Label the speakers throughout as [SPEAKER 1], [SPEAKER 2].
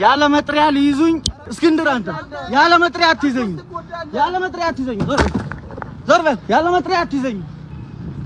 [SPEAKER 1] ያለ መጥሪያ ሊይዙኝ እስክንድር፣ አንተ ያለ መጥሪያ አትይዘኝ፣ ያለ መጥሪያ አትይዘኝ፣ ዞር በል፣ ያለ መጥሪያ አትይዘኝ፣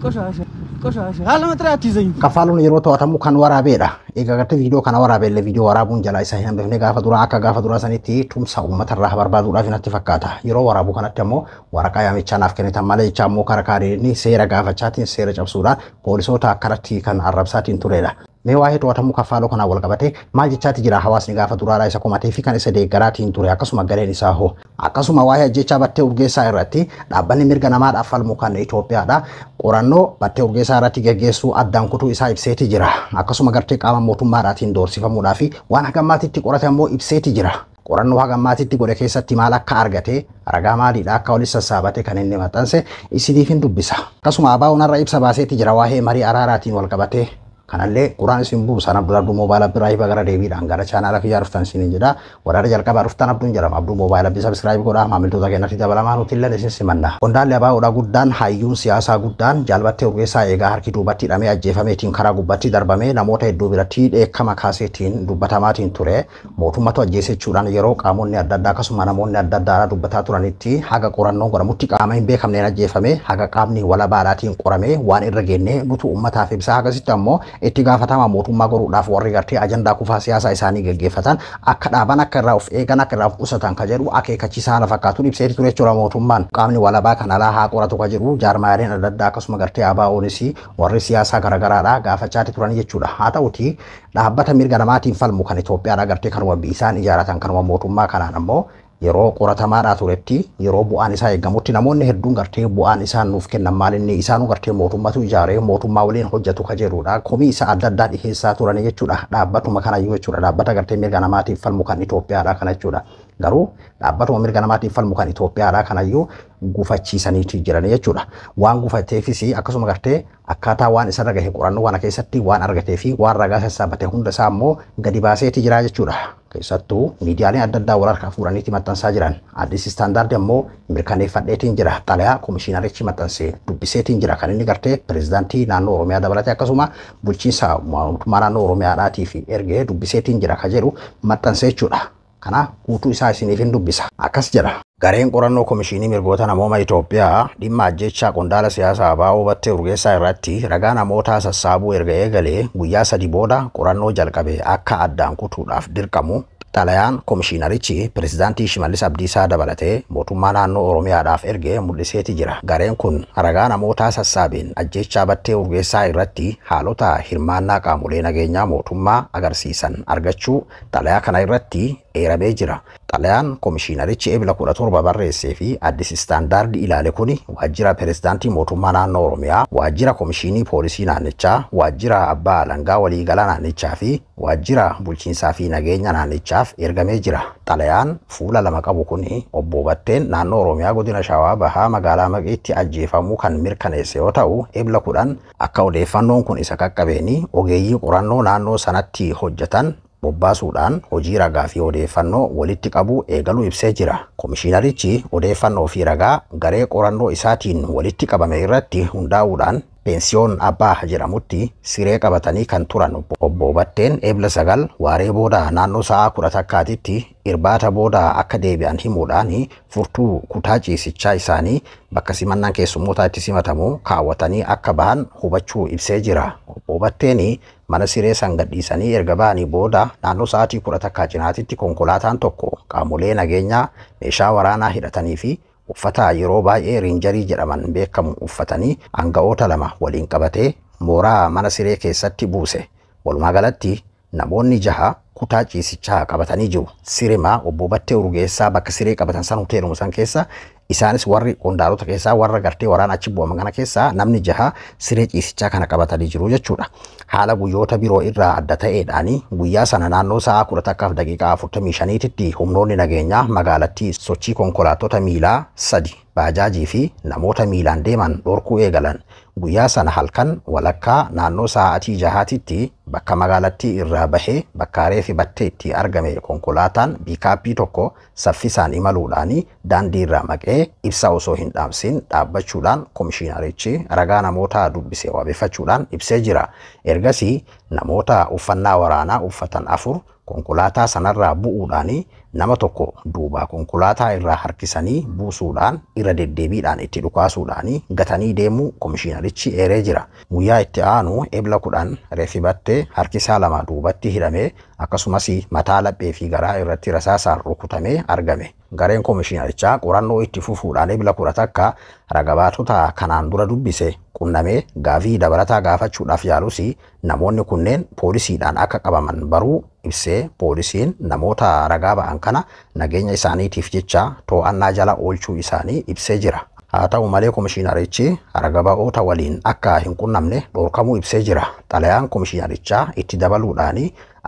[SPEAKER 1] ቆሻሻ ቆሻሻ፣ ያለ መጥሪያ አትይዘኝ።
[SPEAKER 2] Kaffaluun yeroo to'atamu kan waraabeedha. Egaa gartee viidiyoo kana waraabellee viidiyoo waraabuun jalaa isa hin hambifne gaafa duraa akka gaafa duraa sanitti tumsa uummatarraa barbaaduudhaaf natti fakkaata. Yeroo waraabu kanatti ammoo waraqaa yaamichaa naaf kennitan malee jecha ammoo karaa kaariin seera gaafachaatiin seera cabsuudhaan poolisoota akkanatti kan arrabsaatiin turedha. Mee waa'ee to'atamuu Kaffaaloo kanaan wal qabatee maal jechaati jira hawaasni gaafa duraadhaa isa komatee fi kan isa deeggaraatiin ture akkasuma gareen isaa hoo? Akkasuma waa'ee ajjechaa Battee Urgeessaa irratti dhaabbanni mirga namaadhaaf falmu kan Itoophiyaadha. Qorannoo Battee Urgeessaa irratti geggeessuu addaan kutuu isaa ibseeti jira. Akkasuma gartee qaama mootummaadhaatiin doorsifamuudhaa fi waan hagammaatitti qorate ammoo ibseeti jira. Qorannoo hagammaatitti godhe keessatti maal akka argate, ragaa maaliidha akka walis sassaabate kan inni maxxanse isiniif hin dubbisa. Akkasuma ABO'n har'a ibsa baaseeti jira waa'ee marii araaraatiin wal qabatee. Kanallee quraan isin buusan Abdul Abduu Moobaayil Abbiraa hiba gara deebiidhaan gara chaanaala kiyyaa dhuftan isiniin jedha. Waraana jalqabaa dhuftan Abduun jedhama. Abduu Moobaayil Abbii subscribe godhaa, maamiltoota keenyatti dabalamaa nuti illee isin simanna. Qondaalli ABOdha guddaan, hayyuun siyaasaa guddaan Jaal Battee Urgeessaa eegaa harki duubatti hidhamee ajjeefameetiin karaa gubbatti darbamee namoota hedduu biratti dheekkama kaaseetiin dubbatamaatiin ture. Mootummatu ajjeese jechuudhaan yeroo qaamonni adda addaa akkasuma namoonni adda addaa dubbataa turanitti haga qorannoon godhamutti qaama hin beekamneen ajjeefame, haga qaamni walabaadhaatiin qoramee waan irra geenne nutu uummataaf ibsa. Akkasitti ammoo itti gaafatama mootummaa goruudhaaf warri gartee ajandaa kufaa siyaasaa isaanii geggeeffatan akka dhaaban, akka irraa of eegan, akka irraa of qusatan ka jedhu akeekkachiisaa haala fakkaatuun ibseeti ture jechuudha mootummaan. Qaamni walabaa kan alaa haa qoratu ka jedhu jaarmaaleen adda addaa akkasuma gartee ABO'nis warri siyaasaa garagaraadha gaafachaati turan jechuudha. Haa ta'uti dhaabbata mirga namaatiin falmu kan Itoophiyaadha gartee kanuma isaan ijaaratan kanuma mootummaa kanaan ammoo yeroo qoratamaadhaa turetti, yeroo bu'aan isaa eegamutti namoonni hedduun gartee bu'aan isaan nuuf kennan maalinni isaanuu gartee mootummatu ijaaree mootummaa waliin hojjetu ka jedhudha. Komii isa adda addaa dhiheessaa turanii jechuudha. Dhaabbatuma kanayyuu jechuudha. Dhaabbata gartee mirga namaatiif falmu kan Itoophiyaadha kana jechuudha. Garuu dhaabbatuma mirga namaatiif falmu kan Itoophiyaadha kanayyuu gufachiisaniiti jiran jechuudha. Waan gufateefis akkasuma gartee akkaataa waan isarra gahe qorannoo kana keessatti waan argatee fi waan ragaa sassaabate hunda isaa ammoo gadi baaseeti jira jechuudha. Keessattuu miidiyaaleen adda addaa wal harkaa fuudhaniiti maxxansaa jiran. Addis Istaandaardi ammoo mirkaneeffadheetiin jira. Xalayaa komishiinarichi maxxansee dubbiseetiin jira. Kan inni gartee pirezidaantii naannoo Oromiyaa dabalatee akkasuma bulchiinsa mootummaa naannoo Oromiyaadhaatiif ergee dubbiseetiin jira ka jedhu maxxansee jechuudha. Kana guutuu isaa isiniif hin dubbisa. Akkas jedha. Gareen qorannoo Komishinii Mirgoota Namooma Itoophiyaa dhimma ajjechaa qondaala siyaasaa ABO Battee Urgeessaa irratti ragaa namootaa sassaabuu erga eegalee guyyaa 3 booda qorannoo jalqabe akka addaan kutuudhaaf dirqamu xalayaan komishinarichi pirezidaantii Shimallis Abdiisaa dabalatee mootummaa naannoo Oromiyaadhaaf ergee mul'iseeti jira. Gareen kun ragaa namootaa sassaabeen ajjechaa Battee Urgeessaa irratti haalota hirmaannaa qaamolee nageenyaa mootummaa agarsiisan argachuu xalayaa kana irratti eeramee jira. Xalayaan komishinarichi Ebila 17 barreessee fi Addis Istaandaardi ilaale kuni waajjira pirezidaantii mootummaa naannoo Oromiyaa, waajjira komishinii poolisii naannichaa, waajjira abbaa alangaa waliigalaa naannichaa fi waajjira bulchiinsaa fi nageenya naannichaaf ergamee jira. Xalayaan fuula 2 qabu kuni obbo Batteen naannoo Oromiyaa godina Shawaa Bahaa magaalaa Maqiitti ajjeefamuu kan mirkaneesse yoo ta'u, Ebila 10 akka odeeffannoon kun isa qaqqabeeni ogeeyyii qorannoo naannoo sanatti hojjetan bobbaasuudhaan hojii ragaa fi odeeffannoo walitti qabu eegaluu ibsee jira. Komishinarichi odeeffannoo fi ragaa garee qorannoo isaatiin walitti qabame irratti hundaa'uudhaan peensiyoon abbaa jedhamutti siree qabatanii kan turan obbo Batteen Ebila 9 waaree booda naannoo sa'a 11tti irbaata booda akka deebi'an himuudhaan furtuu kutaa ciisichaa isaanii bakka simannaan keessummoota itti simatamu kaawwatanii akka bahan hubachuu ibsee jira. Obbo Batteen mana siree san gadhiisanii erga bahanii booda naannoo sa'aatii 11 cinaatitti konkolaataan tokko qaamolee nageenyaa meeshaa waraanaa hidhatanii fi uffata yeroo baay'ee riinjarii jedhaman beekamu uffatanii aanga'oota 2 waliin qabatee mooraa mana siree keessatti buuse. Walumaa galatti namoonni 6 kutaa ciisichaa qabatanii jiru. Sirima obbo Battee Urgeessaa bakka siree qabatan san hoteeluma san keessa isaanis warri qondaalota keessaa warra gartee waraana achi bu'aman kana keessaa namni 6 siree ciisichaa kana qabatanii jiru jechuudha. Haala guyyoota biroo irraa adda ta'eedhaan guyyaa sana naannoo sa'a 11:45tti humnoonni nageenyaa magaalattii sochii konkolaattota miilaa 3 baajaajii fi namoota miilaan deeman dhorkuu eegalan. Guyyaa sana halkan walakkaa naannoo sa'aatii 6tti bakka magaalattii irraa bahee bakka reefi Batteetti argame konkolaataan biikaappii tokko saffisaan imaluudhaan daandii irraa maqee ibsa osoo hin dhaamsin dhaabbachuudhaan komishinarichi ragaa namoota dubbisee wabeeffachuudhaan ibsee jira. Ergasii namoota uffannaa waraanaa uffatan 4 konkolaataa sanarraa bu'uudhaan nama tokko duubaa konkolaataa irraa harkisanii buusuudhaan irra deddeebiidhaan itti dhukaasuudhaan gatanii deemuu komishinarichi eeree jira. Guyyaa itti aanu Ebla 10 reeffi Battee harkisaa 2 duubatti hidhamee akkasumas mataa, laphee fi garaa irratti rasaasaan rukutamee argame. Gareen komishinarichaa qorannoo itti fufuudhaan Ebla 11 raga-baatota kanaan dura dubbise qunnamee gaafii dabalataa gaafachuudhaaf yaalus namoonni kunneen poolisiidhaan akka qabaman baruu ibsee poolisiin namoota ragaa ba'an kana nageenya isaaniitiif jecha to'annaa jala oolchuu isaanii ibsee jira. Haa ta'u malee komishinarichi raga-ba'oota waliin akka hin qunnamne dhorkamuu ibsee jira. Xalayaan komishinarichaa itti dabaluudhaan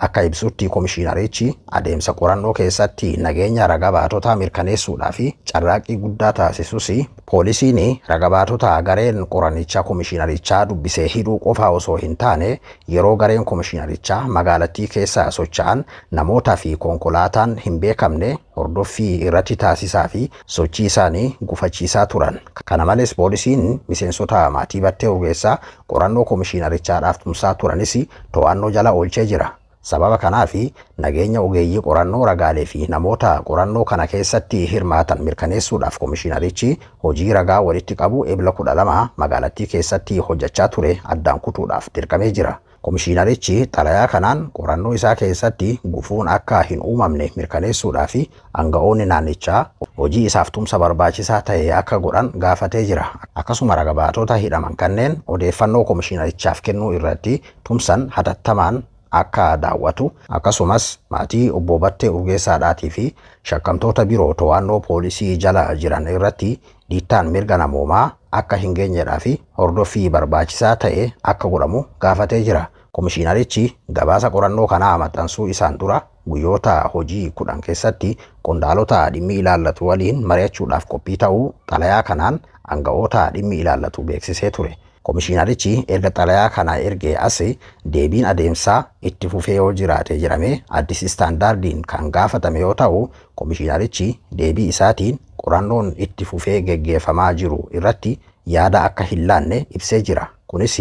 [SPEAKER 2] akka ibsutti komishinarichi adeemsa qorannoo keessatti nageenya raga-baatota mirkaneessuudhaa fi carraaqqii guddaa taasisus poolisiin raga-baatota gareen qorannichaa komishinarichaa dubbisee hidhuu qofa osoo hin taane yeroo gareen komishinarichaa magaalattii keessa socho'an namootaa fi konkolaataan hin beekamne hordoffii irratti taasisaa fi sochii isaanii gufachiisaa turan. Kana malees poolisiin miseensota maatii Battee Urgeessaa qorannoo komishinarichaadhaaf tumsaa turanis to'annoo jala oolchee jira. Sababa kanaaf nageenya ogeeyyii qorannoo ragaalee fi namoota qorannoo kana keessatti hirmaatan mirkaneessuudhaaf komishinarichi hojii ragaa walitti qabu Ebla 12 magaalattii keessatti hojjechaa ture addaan kutuudhaaf dirqamee jira. Komishinarichi xalayaa kanaan qorannoo isaa keessatti gufuun akka hin uumamne mirkaneessuudhaaf aanga'oonni naannichaa hojii isaaf tumsa barbaachisaa ta'e akka godhan gaafatee jira. Akkasuma raga-baatota hidhaman kanneen odeeffannoo komishinarichaaf kennuu irratti tumsan hatattamaan akka daawwatu akkasumas maatii obbo Battee Urgeessaadhaatii fi shakkamtoota biroo to'annoo poolisii jala jiran irratti dhiittaan mirga namoomaa akka hin geenyedhaa fi hordoffii barbaachisaa ta'e akka godhamu gaafatee jira. Komishinarichi gabaasa qorannoo kanaa maxxansuu isaan dura guyyoota hojii 10 keessatti qondaalota dhimmi ilaallatu waliin mari'achuudhaaf qophii ta'uu xalayaa kanaan aanga'oota dhimmi ilaallatu beeksisee ture. Komishinarichi erga xalayaa kana ergee as deebiin adeemsaa itti fufee yoo jiraate jedhamee Addis Istaandaardiin kan gaafatame yoo ta'u komishinarichi deebii isaatiin qorannoon itti fufee geggeeffamaa jiru irratti yaada akka hin laanne ibsee jira. Kunis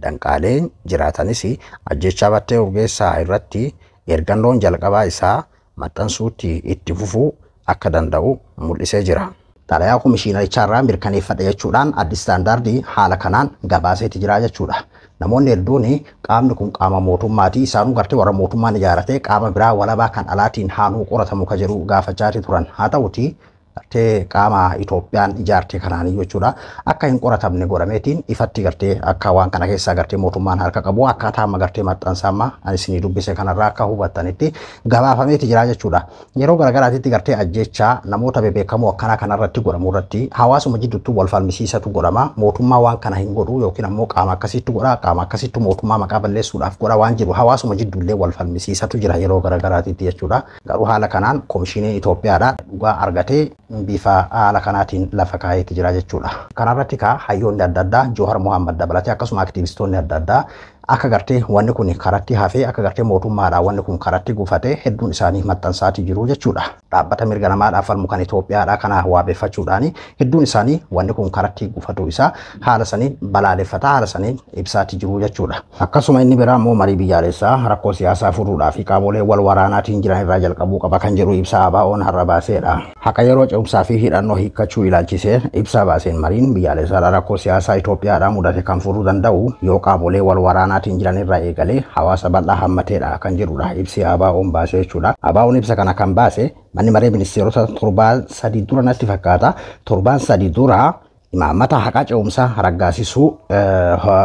[SPEAKER 2] danqaaleen jiraatanis ajjechaa Battee Urgeessaa irratti ergannoon jalqabaa isaa maxxansuutti itti fufuu akka danda'u mul'isee jira. Xalayaa komishinarichaa irraa mirkaneeffadha jechuudhaan Addis Istaandaardii haala kanaan gabaaseeti jira jechuudha. Namoonni hedduun qaamni kun qaama mootummaati. Isaanuu gartee warra mootummaan ijaarate qaama biraa walabaa kan alaatiin haanuu qoratamu ka jedhu gaafachaati turan. Haa ta'uti gartee qaama Itoophiyaan ijaarte kanaanii jechuudha. Akka hin qoratamne godhameetiin ifatti gartee akka waan kana keessaa gartee mootummaan harka qabu akkaataa amma gartee maxxansa amma ani isinii dubbise kanarraa akka hubattanitti gabaafameeti jira jechuudha. Yeroo garaagaraatitti gartee ajjechaa namoota bebeekamoo akkanaa kanarratti godhamu irratti hawaasuma jidduutti wal falmisiisatu godhama. Mootummaa waan kana hin godhu yookiin ammoo qaama akkasitti godha qaama akkasitti mootummaa maqaa balleessuudhaaf godha waan jiru hawaasuma jidduullee wal falmisiisatu jira yeroo garaagaraatitti jechuudha. Garuu haala kanaan komishiniin Itoophiyaadha dhugaa argatee bifa haala kanaatiin lafa kaa'eeti jira jechuudha. Kanarratti kaa hayyoonni adda addaa Joohar Mohaammed dabalatee akkasuma aktiivistoonni adda addaa akka gartee wanni kun karatti hafee akka gartee mootummaadhaan wanni kun karatti gufatee hedduun isaanii maxxansaatii jiru jechuudha. Dhaabbata mirga namaadhaaf falmu kan Itoophiyaadhaa kana waabeeffachuudhaan hedduun isaanii wanni kun karatti gufatu isaa haala saniin balaaleffataa haala saniin ibsaatii jiru jechuudha. Akkasuma inni biraa immoo marii biyyaalessaa rakkoo siyaasaa furuudhaa fi qaamolee wal waraanaatiin jiran irraa jalqabuu qaba kan jedhu ibsa ABO'n har'a baaseedha. Haqa yeroo ce'umsaa fi hidhannoo hiikkachuu ilaalchisee ibsa baaseen mariin biyyaalessaa rakkoo siyaasaa Itoophiyaadhaa mudate kan furuu danda'u yoo qaamolee wal waraanaatiin jiran irraa eegalee hawaasa bal'aa hammateedha kan jedhudha ibsi ABO'n baase jechuudha. ABO'n ibsa kana kan baase manni maree ministeerota torbaan 3 dura natti fakkaata. Torbaan 3 dura imaammata haqa ce'umsaa raggaasisuu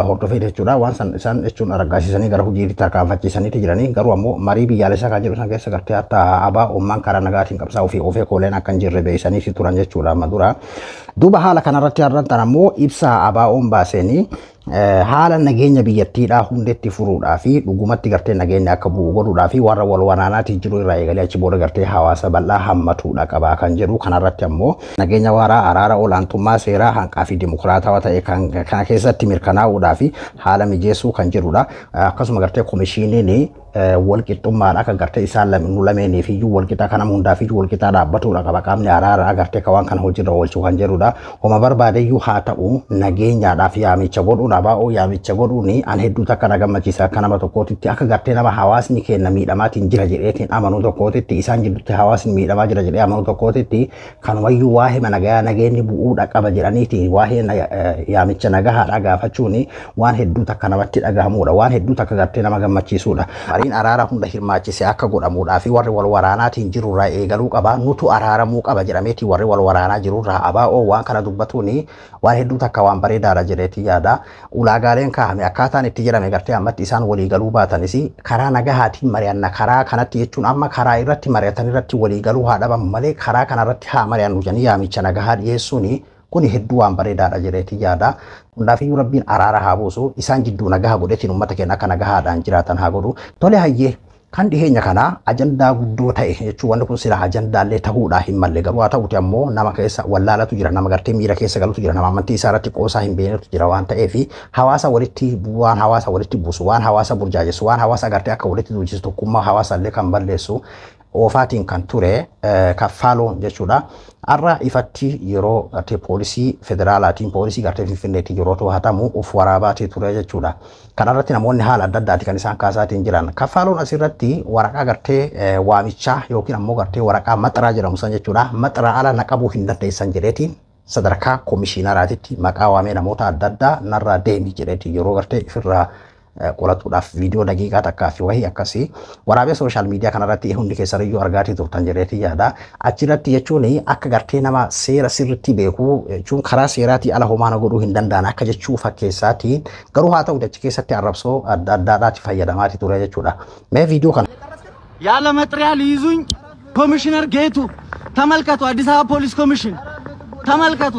[SPEAKER 2] hordofee jechuudha. Waan san isaan jechuun raggaasisanii gara hojiitti tarkaanfachiisaniiti jiranii garuu ammoo marii biyyaalessaa kan jedhu san keessa gartee hatta ABO'n karaa nagaatiin qabsaa'uu fi ofee kooleen akka hin jirre beeksisaniiti turan jechuudha amma dura. Duuba haala kanarratti har'an ammoo ibsa ABO'n baaseenii haala nageenya biyyattiidhaa hundeetti furuudhaa fi dhugumatti gartee nageenya akka bu'u godhuudhaa fi warra wal waraanaatiin jiru irraa eegalee achi booda gartee hawaasa bal'aa hammatuudha qabaa kan jedhu kanarratti ammoo nageenya waaraa araara olaantummaa seeraa hanqaa fi dimokiraatawaa ta'e kana keessatti mirkanaa'uudhaa fi haala mijeessuu kan jedhudha. Akkasuma gartee komishiiniin Walqixxummaadha akka gartee isaan nu lameeniif iyyuu walqixa kana hundaaf iyyuu walqixaa dhaabbatudha qaba qaamni araaraa gartee ka waan kana hojiirra oolchu kan jedhudha. Homa barbaade iyyuu haa ta'u nageenyaadhaaf yaamicha godhuun abaa'oo yaamicha godhuun an hedduu takka na gammachiisa akka nama tokkootitti akka gartee nama hawaasni keenya miidhamaatiin jira jedheetiin amanuu tokkootitti isaan jidduutti hawaasni miidhamaa jira jedhee amanuu tokkootitti kanumayyuu waa'ee nagayaa nageenyi bu'uudha qaba jedhaniitiin waa'ee yaamicha nagahaadha gaafachuun waan hedduu takka namatti dhagahamudha waan hedduu takka gartee nama gammachiisudha. Mariin araara hunda hirmaachise akka godhamuudhaa fi warri wal waraanaatiin jirurraa eegaluu qaba nutu araaramuu qaba jedhameeti warri wal waraanaa jirurraa abaa'oo waan kana dubbatuun waan hedduu takka waan bareedaadha jedheeti yaada. Ulaagaaleen kaa'ame akkaataan itti jedhame gartee ammatti isaan walii galuu baatanis karaa nagahaatiin mari'anna karaa kanatti jechuun amma karaa irratti mari'atan irratti walii galuu haa dhabamu malee karaa kanarratti haa mari'annu jedhanii yaamicha nagahaa dhiyeessuun kuni hedduu waan bareedaadha jedheeti yaada. Hundaafiyyuu rabbiin araara haa buusu isaan jidduu nagaha godhetiin uummata keenya akka nagahaadhaan jiraatan haa godhu. Tole hayyee kan dhiheenya kanaa ajandaa guddoo ta'e jechuun wanni kun sila ajandaallee ta'uudhaa hin malle garuu haa ta'uti ammoo nama keessa wallaalatu jira nama gartee miira keessa galutu jira nama amantii isaa irratti qoosaa hin beeknetu jira waan ta'eef hawaasa walitti waan hawaasa walitti buusu waan hawaasa burjaajessu waan hawaasa gartee akka walitti duuchisu tokkummaa hawaasa illee kan balleessu oofaatiin kan ture kaffaaloon jechuudha. Har'a ifatti yeroo gartee poolisii federaalaatiin poolisii gartee Finfinneetiin yeroo to'atamu of waraabaatii ture jechuudha. Kanarratti namoonni haala adda addaati kan isaan kaasaatiin jiran. Kaffaaloon asirratti waraqaa gartee waamichaa yookiin ammoo gartee waraqaa maxaraa jedhamu san jechuudha. Maxaraa ala naqabuu hin dandeessan jedheetiin sadarkaa komishiinaraatitti maqaa waamee namoota adda addaa narraa deemi jedheetiin yeroo gartee ifirraa qolatuudhaaf viidiyoo daqiiqaa takkaa fi wahii akkasii waraabee sooshaal miidiyaa kanarratti hundi keessaniyyuu argaatii turtan jedheetii yaada. Achirratti jechuun akka gartee nama seera sirriitti beekuu jechuun karaa seeraatii ala homaana godhuu hin danda'an akka jechuu fakkeessaatiin garuu haa ta'u achi keessatti arrabsoo adda addaadhaati fayyadamaatii ture jechuudha. Mee viidiyoo kana
[SPEAKER 1] ያለ መጥሪያ ሊይዙኝ ኮሚሽነር ጌቱ ተመልከቱ፣ አዲስ አበባ ፖሊስ ኮሚሽን ተመልከቱ።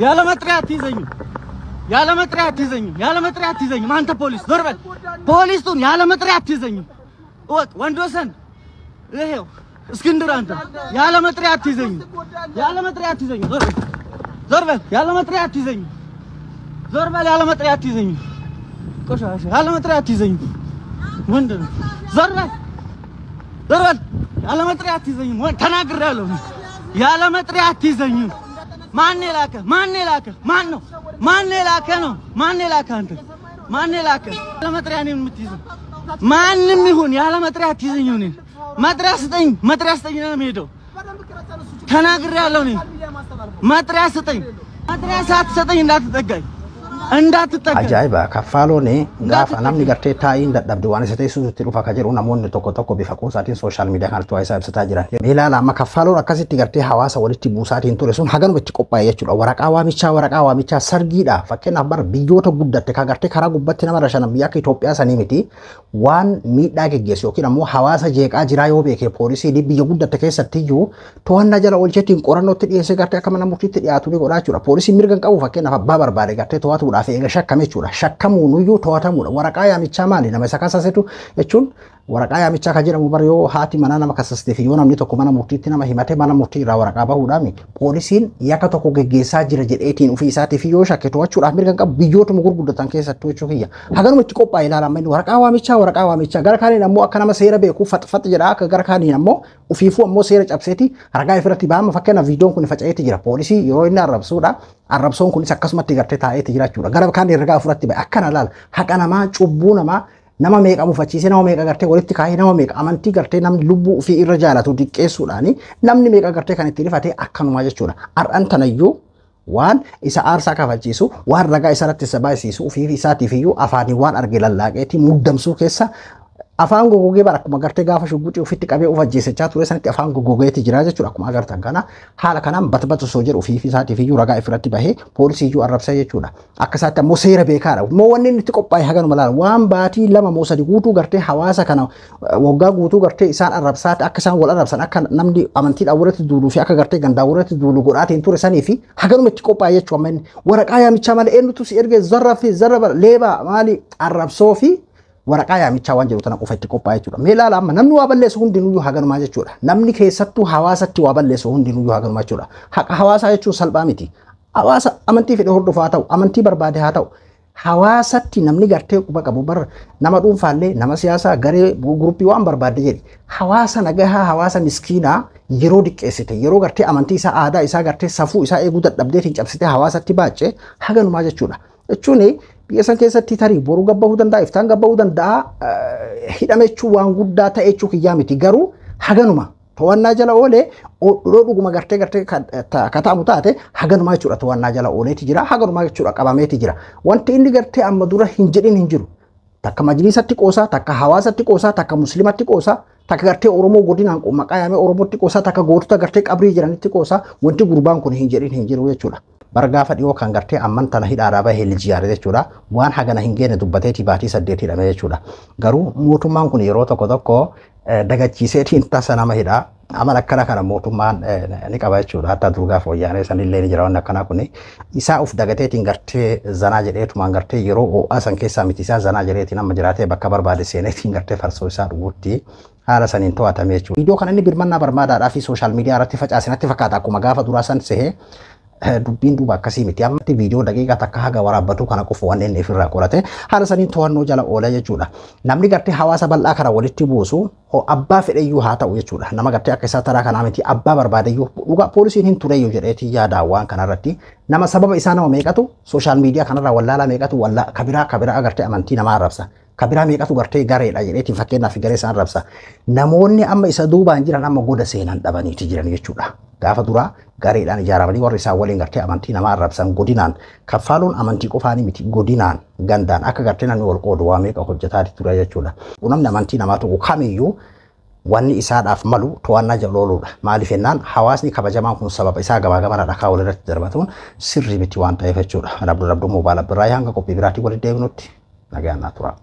[SPEAKER 1] ያለ መጥሪያ አትይዘኝም፣ ያለ መጥሪያ አትይዘኝም፣ ያለ መጥሪያ አትይዘኝም። አንተ ፖሊስ ዞር በል። ፖሊሱን ያለ መጥሪያ አትይዘኝም። እወቅ ወንዶሰን፣ ይሄው እስክንድር፣ አንተ ያለ መጥሪያ አትይዘኝም፣ ያለ መጥሪያ አትይዘኝም። ዞር በል፣ ዞር በል። ያለ መጥሪያ አትይዘኝም፣ ዞር በል። ያለ መጥሪያ አትይዘኝም። ቆሻሻ፣ ያለ መጥሪያ አትይዘኝም። ምንድን ነው? ዞር በል ዞር በል። ያለ መጥሪያ አትይዘኝም። ወይ ተናግሬያለሁ። ያለ መጥሪያ አትይዘኝም። ማን የላከ? ማን የላከ? ማን ነው? ማን የላከ ነው? ማን የላከ? አንተ ማን የላከ? ያለ መጥሪያ እኔን የምትይዘው ማንም ይሁን ያለ መጥሪያ አትይዘኝም። እኔን መጥሪያ ስጠኝ፣ መጥሪያ ስጠኝ ነው የምሄደው። ተናግሬያለሁ። እኔ መጥሪያ ስጠኝ፣ መጥሪያ ሳትሰጠኝ እንዳትጠጋኝ፣ እንዳትጠጋኝ።
[SPEAKER 2] Ajaa'iba! Kaffaaloon gaafa namni gartee taa'iin dadhabde waan isa teessisutti dhufa ka jedhu namoonni tokko tokko bifa qoosaatiin sooshaal miidiyaa kanatti waa isaa ibsataa jiran. Mee ilaala amma kaffaaloon akkasitti gartee hawaasa walitti buusaatiin ture sun haganuma itti qophaa'e jechuudha. Waraqaa waamichaa waraqaa waamichaa sargiidha. Fakkeenyaaf bara biyyoota guddatte ka gartee karaa gubbatti nama rashanan biyya akka Itoophiyaa sanii miti waan miidhaa geggeessu yookiin ammoo hawaasa jeeqaa jiraa yoo beeke poolisiin biyya guddatte keessatti iyyuu to'annaa jala oolcheetiin qorannootti dhiyeessee gartee akka mana murtiitti dhiyaatu ni godhaa jechuudha. Poolisiin mirga hin qabu fakkeenyaaf abbaa barbaade gartee to'atuudhaaf eega shakkame jechuudha. Shakkamuunuyyuu to'atamuudha. Waraqaa yaamichaa maali? Nama isa kasasetu jechuun waraqaa yaamichaa kan jedhamu bara yoo haati manaa nama kasastee fi yoo namni tokko mana murtiitti nama himate mana murtii irraa waraqaa bahuudhaami. Poolisiin yakka tokko geggeessaa jira jedheetiin ofii isaatiif yoo shakke to'achuudhaaf mirga hin qabu biyyootuma gurguddatan keessattuu jechuu kiyya. Haganuma itti qophaa'e ilaala amma inni waraqaa waamichaa waraqaa waamichaa gara kaaniin ammoo akka nama seera beeku faxfax jedha akka gara kaaniin ammoo ufiifuu ammoo seera cabseeti ragaa ifirratti ba'ama fakkeenyaaf viidiyoon kun faca'eeti jira poolisii yeroo inni arrabsuudha arrabsoon kunis akkasumatti gartee taa'eeti jira jechuudha gara kaaniin ragaa ofirratti ba'e akkana laala haqa namaa cubbuu namaa nama meeqa mufachiisee nama meeqa gartee walitti kaa'ee nama meeqa amantii gartee namni lubbuu ofii irra jaalatu diqqeessuudhaani namni meeqa gartee kan itti rifate akkanumaa jechuudha. Har'an tanayyuu waan isa aarsaa kafalchiisu waan ragaa isarratti isa baay'isiisu ofii isaatiif iyyuu afaanii waan arge lallaaqeetii muddamsuu keessa afaan gogogee bara akkuma gartee gaafa shugguxii ofitti qabee of ajjeesechaa ture sanitti afaan gogogeeti jira jechuudha akkuma agartan kana haala kanaan batbatu osoo jedhu ofii isaatiif iyyuu ragaa ifirratti bahee poolisii iyyuu arrabsee jechuudha. Akka isaatti ammoo seera beekaadha. Immoo wanni inni itti qophaa'e haganuma laala waan baatii 2 moo 3 guutuu gartee hawaasa kana waggaa guutuu gartee isaan arrabsaati akka isaan wal arrabsan akka namni amantiidhaan walitti duuluu fi akka gartee gandaa walitti duulu godhaatiin ture sanii fi haganuma itti qophaa'e jechuudha amma inni waraqaa yaamichaa malee eenyutu si ergee zarra fi zarra leebaa maali arrabsoo fi waraqaa yaamichaa waan jedhu tana qofa itti qophaa'e jechuudha. Mee ilaala amma namni waa balleessu hundinuyyuu haganumaa jechuudha. Namni keessattuu hawaasatti waa balleessu hundinuyyuu haganumaa jechuudha. Haqa hawaasaa jechuun salphaa miti. Hawaasa amantii fedhe hordofaa haa ta'u, amantii barbaade haa ta'u, Hawaasatti namni gartee quba qabu bar nama dhuunfaallee, nama siyaasaa, garee, guruppii waan barbaadde jedhi. Hawaasa nagahaa, hawaasa miskiinaa yeroo diqqeessite, yeroo gartee amantii isaa, aadaa isaa, gartee safuu isaa eeguu dadhabdeetiin cabsite hawaasatti baacce haganumaa jechuudha. Jechuun biyya san keessatti tarii boruu gabbahuu danda'a, iftaan gabbahuu danda'a, hidhame jechuun waan guddaa ta'e jechuu kiyyaa miti, garuu haganuma to'annaa jala oolee odhoo dhuguma gartee kataamu taate haganumaa jechuudha. To'annaa jala ooleeti jira, haganumaa jechuudha, qabameeti jira. Wanti inni gartee amma dura hin jedhin hin jiru. Takka majliisatti qoosaa, takka hawaasatti qoosaa, takka muslimatti qoosaa, takka gartee Oromoo godinaan maqaa yaamee Oromootti qoosaa, takka gootota gartee qabrii jiranitti qoosaa, wanti gurbaan kun hin jedhin hin jiru jechuudha. Bargaafa dhiyoo kan gartee amman tana hidhaadhaa bahee lijiyaare jechuudha. Waan hagana hin geenne dubbateeti baatii 8 hidhame jechuudha. Garuu mootummaan kun yeroo tokko tokko dagachiiseetiin tasa nama hidhaa. Amala akkana kana mootummaan ni qaba jechuudha. Hatta durgaaf wayyaanee sanillee ni jira wanni akkanaa kuni. Isaa uf dagateetiin gartee zanaa jedheetumaan gartee yeroo ho'aa san keessaa miti isaa zanaa jedheetiin amma jiraatee bakka barbaade seeneetiin gartee farsoo isaa dhuguutti haala saniin to'atame jechuudha. Viidiyoo kana inni birmannaa barbaadaadhaa fi social media irratti facaasinatti fakkaata, akkuma gaafa duraa san sehee dubbiin duuba akkasii miti. Amma viidiyoo daqiiqaa takka haga waraabbatu kana qofa waan inni ofirraa qorate haala saniin to'annoo jala oola jechuudha. Namni gartee hawaasa bal'aa kana walitti buusu abbaa fedheyyuu haa ta'u jechuudha. Nama gartee akka isaa taraa kanaa miti, abbaa barbaadeyyuu dhugaa poolisiin hin tureyyuu jedheetii yaada waan kanarratti. Nama sababa isaa nama meeqatu social media kanarraa wallaalaa meeqatu kabiraa kabiraa agartee amantii namaa arrabsa. Kabiraa meeqatu gartee gareedha jedheetiin fakkeenyaaf garee isaan arrabsa. Namoonni amma isa duubaan jiran amma goda seenan dhabaniiti jiran jechuudha. Gaafa duraa gareedhaan ijaaramanii warri isaan waliin gartee amantii namaa arrabsan godinaan kaffaaluun amantii qofaanii miti, godinaan gandaan akka gartee namni wal qoodu waa meeqa hojjetaa ture jechuudha. Namni amantii namaa tokko kamiyyuu wanni isaadhaaf malu to'annaa jala ooluudha. Maaliif jennaan hawaasni kabajamaan kun sababa isaa gabaa gamana dhakaa walirratti darbatuun sirrii miti waan ta'eef jechuudha. Rabdu rabduu moobaala biraa hanga qophii biraatiin walitti deebinutti nagaan naa tura.